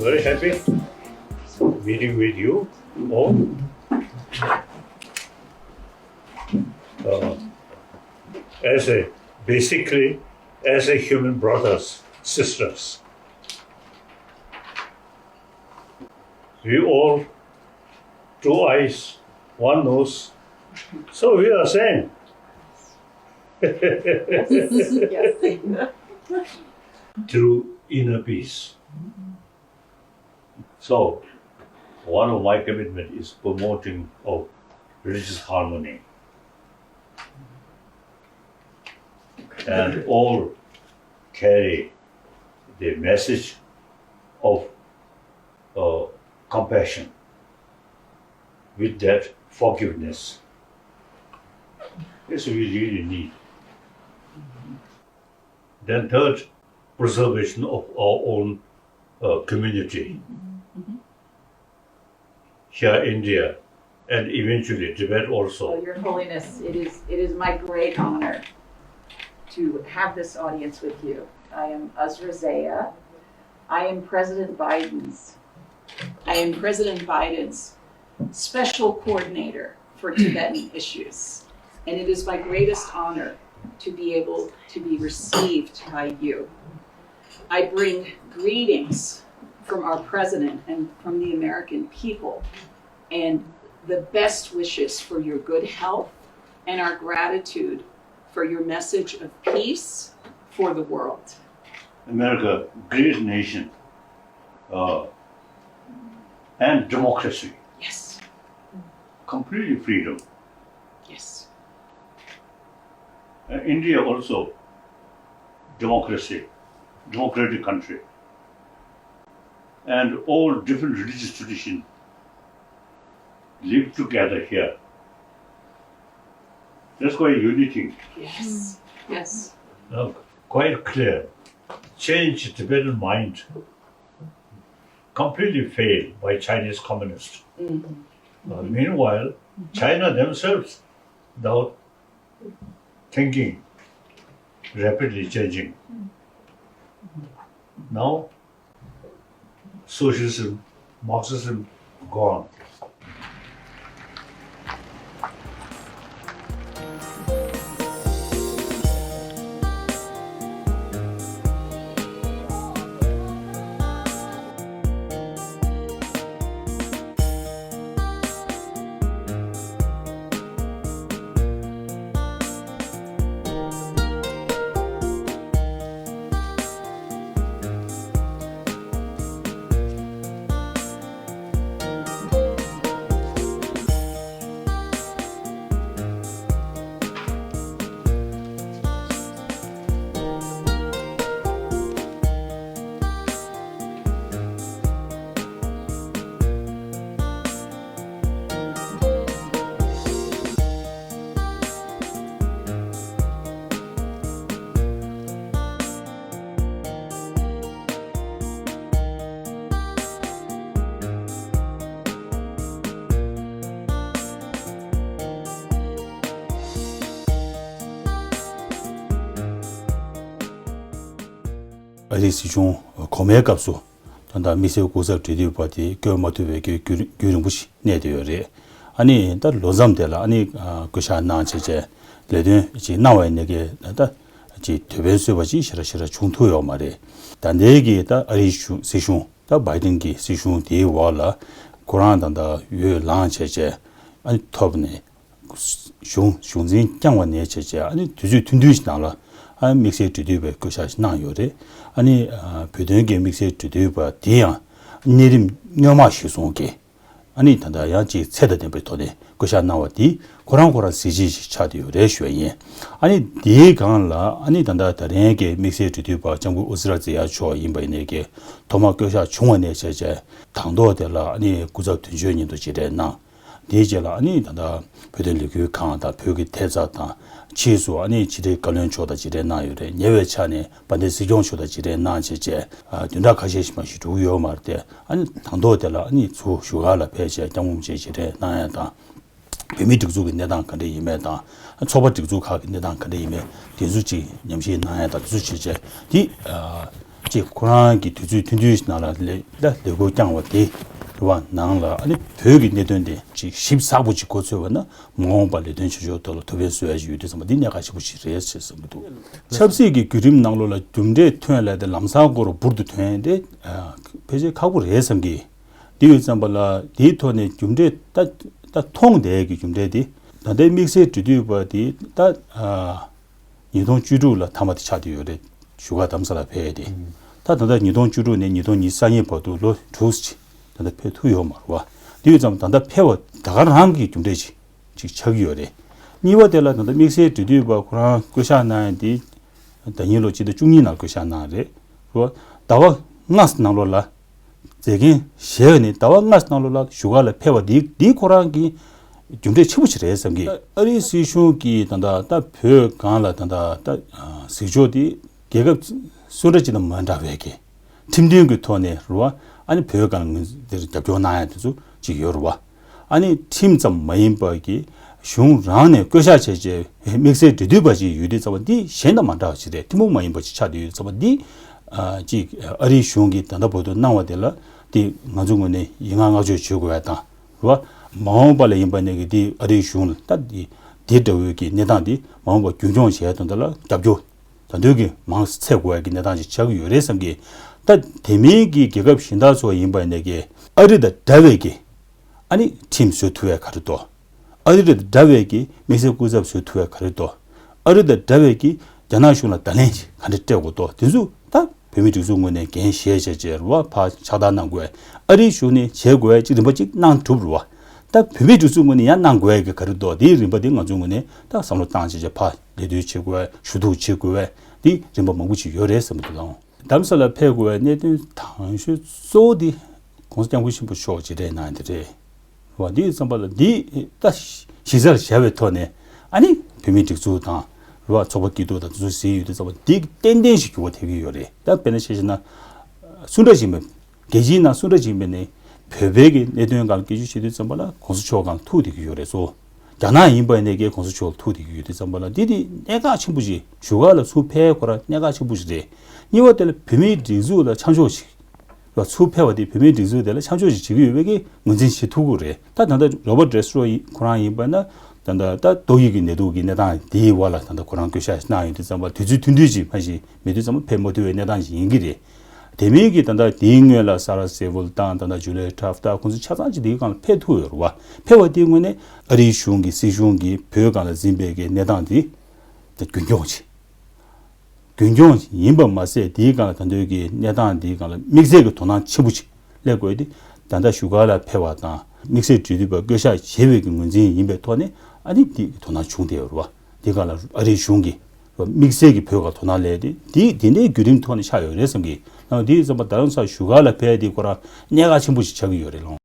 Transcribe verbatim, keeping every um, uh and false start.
Very happy meeting with you all. Uh, as a, basically, as a human brothers, sisters. We all, two eyes, one nose. So we are same. Through inner peace. So, one of my commitment is promoting of religious harmony. And all carry the message of, uh, compassion with that forgiveness. This we really need. Then third, preservation of our own, uh, community. Here, India, and eventually Tibet also. Oh, Your Holiness, it is, it is my great honor to have this audience with you. I am Uzra Zeya. I am President Biden's, I am President Biden's special coordinator for Tibetan issues. And it is my greatest honor to be able to be received by you. I bring greetings from our president and from the American people, and the best wishes for your good health and our gratitude for your message of peace for the world. America, great nation, uh, and democracy. Yes. Completely freedom. Yes. Uh, India also democracy, democratic country. And all different religious tradition live together here. That's quite a unique thing. Yes, yes. Now, quite clear. Change Tibetan mind completely failed by Chinese communists. Uh, meanwhile, China themselves, the thinking rapidly changing. Now, socialism, Marxism gone. ཨ་རིའི་སྲིད་གཞུང་གོང་མའི་སྐབས་སུ་ད་ལྟ་དམིགས་བསལ་སྐུ་ཚབ་འབྲེལ་མཐུད་པ་དེ་བསྐོས་མ་ཐུབ་པའི་རྒྱུ་རྒྱུན་རིང་པོ་ཞིག་གནས་བསྡད་ཡོད་རེད། ཨ་ནི་ད་ལོ་མཚམས་དེ་ལ་ཨ་ནི་བསྐོ་བཞག་གནང་བྱས་བྱས་ལས་དོན་ཅིག་གནང་བ་ཡིན་ན་གི་ད་ཅིག་དོད་པན་གསོས་པ་ཅིག་ཞེ་དྲག་ཞེ་དྲག་བྱུང་ཐུབ་ཡོད་མ་རེད། ད་ལྟའི་གི་ད་ཨ་རིའི་གཞུང་སྲིད་གཞུང་ད་བྷའི་ཏིན་གི་སྲིད་གཞུང་དེའི་འོག་ལ་ཁོ་རང་ད་ལྟ་འོས་ལངས་བྱས་བྱས་ཨ་ནི་ཐོབ་ནས། གཞུང་གཞུང་འཛིན་བསྐྱངས་པ་ནས་བྱས་བྱས་ཨ་ནི་དུས་ཚོད་ཐུང་ཐུང་ཞིག་ནང་ལ་ཨ་དམིགས་བསལ་འབྲེལ་མཐུད་པའི་བསྐོ་བཞག་ཞིག་གནང་ཡོད་རེད། ཨ་ནི་ཨ་བོད་དོན་གྱི་དམིགས་བསལ་འབྲེལ་མཐུད་པ་དེ་ཡང་གནས་རིམ་སྔོན་མ་གཞིར་བཟུང་གིས་ཨ་ནི་ད་ལྟ་ཡང་ཅིག་ཚད་དང་ལྡན་པའི་ཐོག་ནས་བསྐོ་བཞག་གནང་བ་དེ་ཁོ་རང་ཁོ་རང་གཟི་བརྗིད་ཞིག་ཆགས་བསྡད་ཡོད་རེད་ཞུ་བ་ཡིན། ཨ་ནི་དེའི་སྒང་ལ་ཨ་ནི་ད་ལྟ་ད་རིང་གི་དམིགས་བསལ་འབྲེལ་མཐུད་པ་ལྕམ་སྐུ་ཨུ་ཛི་ར་ཛེ་ཡ་མཆོག་ཡིན་པ་ཡིན་ནའི་གི་ཐོག་མ་བསྐོ་བཞག་བྱུང་བ་ནས་བྱས་བྱས་དང་ཐོག་དེ་ལ་ཨ་ནི་སྐུ་ཚབ་དོན་གཅོད་ཉིད་དུ་མཇལ་འཕྲད་གནང་། དེའི་རྗེས་ལ་ཨ་ནི་ད་ལྟ་བོད་དོན་ལས་འགུལ་ཁང་དང་བོད་ཀྱི་ཐེབས་རྩ་དང་ཕྱིས་སུ་ཨ་ནི་ཕྱི་དྲིལ་བཀའ་བློན་མཆོག་དང་མཇལ་འཕྲད་གནང་ཡོད་རེད། ཉེ་བའི་ཆར་ནས་དཔལ་ལྡན་སྲིད་སྐྱོང་མཆོག་དང་མཇལ་འཕྲད་གནང་བྱས་བྱས་ཨ་བདུན་ཕྲག་ཁ་ཤས་ཤིག་མ་ཞིག་འགྲོ་གི་ཡོད་མ་རེད་དེ། ཨ་ནི་དང་ཐོག་དེ་ལ་ཨ་ནི་ཚུར་བཞུགས་སྒར་ལ་ཕེབས་བྱས་སྐྱབས་མགོན་རིན་པོ་ཆེ་མཇལ་འཕྲད་གནང་ཡ་དང་། བོད་མིའི་སྒྲིག་འཛུགས་ཀྱི་གནས་སྟངས་ག་འདྲ་ཡིན་མིན་དང་ཚོགས་པ་སྒྲིག་འཛུགས་ཁག་གི་གནས་སྟངས་ག་འདྲ་ཡིན་མིན་དེ་ཚོ་ཅིག་ཉམས་ཞིབ་གནང་ཡ་དང་དེ་ཚོ་བྱས་བྱས་དེ་ཨ། ཅིག་ཁོ་རང་གི་དུས་ཚོད་ཐུང་ཐུང་ཞིག་ནང་ལ་ལས་ད་ལས་འགུལ་བསྐྱངས་པ་དེ་རེད་བ། ནང་ལ་ཨ་ནི་བོད་ཀྱི་གནད་དོན་དེ་ཅིག་ཞིབ་ཚགས་པོ་ཅིག་གོ་ཚོད་པ་ན་མ་འོངས་པ་ལས་དོན་བྱེད་ཕྱོགས་ཐོག་ལ་ཐུགས་ཕན་གསོས་ཡ་ཞིག་ཡོད་དུས་ཙམ་པ་འདི་གནད་འགག་ཆེན་པོ་ཞིག་རེད་ཅེས་བསམ་གྱི་འདུག་ཆབ་སྲིད་ཀྱི་བརྒྱུད་རིམ་ནང་ལོགས་ལ་རྒྱུ་འབྲས་ཐོན་ལ་དེ་ལམ་སང་སྐོར་འབུར་དུ་ཐོན་ཏེ་ཕལ་ཆེར་ཁག་པོ་རེད་བསམ་གི། དེ་ཡོད་ཙམ་པ་ལ་དེའི་ཐོག་ནས་རྒྱུ་འབྲས་ད་ད་མཐོང་བསྡད་ཀྱི་རྒྱུ་འབྲས་དེ་ད་ལྟའི་དམིགས་བསལ་འབྲེལ་མཐུད་པ་དེ་ད་ཉིས་སྟོང་བཅུ་དྲུག་ལ་མཐའ་མ་དེ་ཆགས་བསྡད་ཡོད་རེད། བཞུགས་སྒར་རྡ་རམ་ས་ལ་ཕེབས་ཏེ། ད་ད་ལྟ་ཉིས་སྟོང་བཅུ་དྲུག་ནས་ཉིས་སྟོང་ཉི་ཤུ་རྩ་གཉིས་བར་དུ་ལོ་དྲུག་ཅིག་ད་ལྟ་ཕེབས་ཐུབ་ཡོད་མ་རེད་བ། དེ་ཡོད་ཙམ་ད་ལྟ་ཕེབས་པ་ད་ག་རང་གི་རྒྱུ་འབྲས་ཅིག་ཅིག་ཆགས་ཀྱི་ཡོད་རེད། གཉིས་པ་དེ་ལ་ད་ལྟ་དམིགས་བསལ་འབྲེལ་མཐུད་པ་ཁོ་རང་བསྐོ་བཞག་གནང་ཡ་དེ་ཟླ་ཉིན་ལོ་ཕྱི་ཟླ་བཅུ་གཉིས་ནང་བསྐོ་བཞག་གནང་རེད་བ། ཟླ་བ་ལྔ་ནང་ལོགས་ལ་མཛད་འགན་བཞེས་ནས་ཟླ་བ་ལྔ་ནང་ལོགས་ལ་བཞུགས་སྒར་ལ་ཕེབས་པ་འདི་འདི་ཁོ་རང་གི་རྒྱུ་འབྲས་ཆེན་པོ་ཞིག་རེད་བསམ་གི། ཨ་རིའི་སྲིད་གཞུང་གིས་ད་ལྟ་ད་བོད་སྒང་ལ་ད་ལྟ་ད་གཟིགས་ཕྱོགས་དེ་རྒྱལ་ཁབ་སུ་འདྲ་ཅིག་དང་མ་འདྲ་བའི་གི་ཁྲིམས་མཐུན་གྱི་ཐོག་ནས་རེད་བ། ཨ་ནི་བོད་སྒང་ལ་ངོས་འཛིན་རྒྱབ་སྐྱོར་གནང་ཡ་དེ་ཚོ་ཅིག་ཡོད་རེད་བ། ཨ་ནི་ཁྲིམས་ཙམ་མ་ཡིན་པ་གི་གཞུང་རང་ནས་བསྐོ་བཞག་བྱས་བྱས་དམིགས་བསལ་འབྲེལ་མཐུད་པ་ཅིག་ཡོད་དུས་ཙམ་པ་འདི་གཞན་དང་མ་འདྲ་བ་ཅིག་རེད། ཐུན་མོང་མ་ཡིན་པ་ཅིག་ཆགས་བསྡད་ཡོད་དུས་ཙམ་པ་འདི་ཨ་ཅིག་ཨ་རིའི་གཞུང་གིས་ད་ལྟ་བར་དུ་གནང་བ་དེ་ལ་དེ་ང་ཚོ་ངོས་ནས་ཡིད་མངའ་བསྔགས་བརྗོད་བྱེད་དགོས་ཡ་དང་རེད་བ། མ་འོངས་པ་ལ་ཡིན་པ་ནས་གི་དེ་ཨ་རིའི་གཞུང་ལ་ད་དེ་དེ་འདྲ་བོའི་གི་གནས་སྟངས་དེ་མ་འོངས་པ་རྒྱུན་འཁྱོངས་བྱས་དོན་དག་ལ་རྒྱབ་སྐྱོར་ད་དུང་གི་མང་ཚད་དགོས་ཡ་གི་གནས་སྟངས་ཅིག་ཆགས་ཀྱི་ཡོད་རེད་བསམ་གི། ད་དེ་མིན་གྱི་རྒྱལ་ཁབ་གཞན་དག་ཚོ་ཡིན་པ་ནས་གི་ཨ་རི་དང་འདྲ་བའི་གི་ཨ་ནི་ཁྲིམས་བཟོ་ཐུབ་ཡ་ག་རེ་འདུག་ཨ་རི་དང་འདྲ་བའི་གི་དམིགས་བསལ་སྐུ་ཚབ་བཟོ་ཐུབ་ཡ་ག་རེ་འདུག་ཨ་རི་དང་འདྲ་བའི་གི་རྒྱ་ནག་གཞུང་ལ་བརྡ་ལན་ཅིག་ག་འདྲ་སྤྲད་དགོས་འདུག་དེ་ཚོ་ད་བོད་མིའི་སྒྲིག་འཛུགས་ངོས་ནས་འགན་བཞེས་བྱས་བྱས་རེད་བ། ཕར་ཕྱག་བསྟར་གནང་དགོས། ཨ་རིའི་གཞུང་ནས་བྱེད་དགོས་ཅིག་རིམ་པ་ཅིག་གནང་གྲུབ་རེད་བ། ད་བོད་མིའི་སྒྲིག་འཛུགས་ངོས་ནས་ཡང་གནང་དགོས་ཀྱི་ག་རེ་འདུག་དེའི་རིམ་པ་དེ་ང་ཚོའི་ངོས་ནས་ད་བསམ་བློ་བཏང་བྱས་བྱས་ཕར་ལས་དོན་བྱེད་དགོས། ཞུ་གཏུག་བྱེད་དགོས། དེ་རིམ་པ་མང་པོ་ཅིག་ཡོད་རེད་བསམ་གྱི་འདུག་ལགས། རྡ་རམ་ས་ལ་ཕེབས་དགོས་པའི་གནད་དོན་དང་ཤོས་གཙོ་བོ་དེ་༸གོང་ས་༸སྐྱབས་མགོན་ཆེན་པོ་མཆོག་མཇལ་འཕྲད་གནང་ཡ་དེ་རེད། བ་འདི་ཙམ་པ་ལ་འདི་ད་གཞི་རྩར་བཞག་པའི་ཐོག་ནས་ཨ་ནི་བོད་མིའི་སྒྲིག་འཛུགས་དང་རེད་བ། ཚོགས་པ་སྐྱིད་སྡུག་དང་དེ་ཚོ་ཟེར་ཡོད་དུས་ཙམ་པ་འདི་ཏན་ཏན་ཞིག་འགྱུར་བ་ཐེབས་ཀྱི་ཡོད་རེད། ད་དཔེར་ན་བཤད་ཤེ་ན་སུ་འདྲ་ཞིག་མེད། རྒྱལ་སྤྱིའི་ནང་སུ་འདྲ་ཞིག་མེད་ནས་བོད་པའི་གི་གནད་དོན་སྒང་ལ་སྐད་ཆ་བཤད་དུས་ཙམ་པ་ལ་༸གོང་ས་མཆོག་སྒང་ལ་ཐུག་བསྡད་ཀྱི་ཡོད་རེད་སོ། རྒྱ་ནག་ཡིན་པ་ནས་གི་༸གོང་ས་མཆོག་ལ་ཐུག་བསྡད་ཀྱི་ཡོད་དུས་ཙམ་པ་ལ་འདི་དེ་གནད་འགག་ཆེན་པོ་ཞིག་བཞུགས་སྒར་ལ་ཚུར་ཕེབས་ཁོ་རང་གནད་འགག་ཆེན་པོ་ཞིག་རེད། གཉིས་པ་དེ་ལ་བོད་མིའི་སྒྲིག་འཛུགས་ལ་ཆ་འཇོག་ཞིག་ལ་ཚུར་ཕེབས་པ་དེ་བོད་མིའི་སྒྲིག་འཛུགས་དེ་ལ་ཆ་འཇོག་ཅིག་བྱེད་ཀྱི་ཡོད་པའི་གི་ངོས་འཛིན་བྱེད་ཐུབ་ཀྱི་རེད། ད་ད་ལྟ་རོ་བར་ཌི་རེ་སི་ཊོ་ཁོ་རང་ཡིན་པ་ན་ད་ལྟ་ད་ཏོག་དབྱིབས་ཀྱི་ནད་དུག་གི་གནས་སྟངས་དེའི་བར་ལ་ད་ལྟ་ཁོ་རང་བསྐོ་བཞག་གནང་ཡོད་དུས་ཙམ་པ་དུས་ཚོད་ཐུང་ཐུང་ཅིག་མ་ཞིག་མེད་དུས་ཙམ་པ་ཕེབས་མ་ཐུབ་པའི་གནས་སྟངས་ཅིག་ཡིན་གྱི་རེད། དེ་མིན་གྱི་ད་ལྟ་དེའི་སྔོན་ལ་ས་ར་སེ་ཝུལ་དང་ད་ལྟ་ཇུ་ལི་ཁྲབ་ཏ་ཁོང་ཚོ་ཆ་ཚང་ཅིག་དེའི་སྒང་ལ་ཕེབས་ཐུབ་ཡོད་རེད་བ། ཕེབས་པ་དེའི་སྔོན་ནས་ཨ་རིའི་གཞུང་གི་སྲིད་གཞུང་གིས་བོད་སྒང་ལ་འཛིན་པའི་གི་གནས་སྟངས་དེ་ད་རྒྱུན་འཁྱོངས་བྱེད། རྒྱུན་འཁྱོངས་ཡིན་པ་མ་ཟད་དེའི་སྒང་ལ་ད་ལྟའི་གི་གནས་སྟངས་དེའི་སྒང་ལ་དམིགས་བསལ་གྱི་དོ་སྣང་ཆེན་པོ་ཅིག་སླེབས་དགོས་ཏེ། ད་ལྟ་བཞུགས་སྒར་ལ་ཕེབས་པ་དང་དམིགས་བསལ་འབྲེལ་མཐུད་པ་བསྐོ་བཞག་བྱས་པའི་གི་ངོས་འཛིན་ཡིན་པའི་ཐོག་ནས་ཨ་ནི་དེ་གི་དོ་སྣང་བྱུང་བསྡད་ཡོད་རེད་བ། དེའི་སྒང་ལ་ཨ་རིའི་གཞུང་གིས་དམིགས་བསལ་གྱི་བོད་སྒང་དོ་སྣང་སླེབས་ཏེ་དེ་དེ་འདྲའི་བརྒྱུད་རིམ་ཐོག་ནས་ཆགས་ཡོད་རེད་བསམ་གི། ནའང་དེ་ཡིན་ཙམ་པ་རྡ་རམ་ས་ལ་བཞུགས་སྒར་ལ་ཕེབས་དེ་ཁོ་རང་གནད་འགག་ཆེན་པོ་ཞིག་ཆགས་ཀྱི་ཡོད་རེད་ལགས།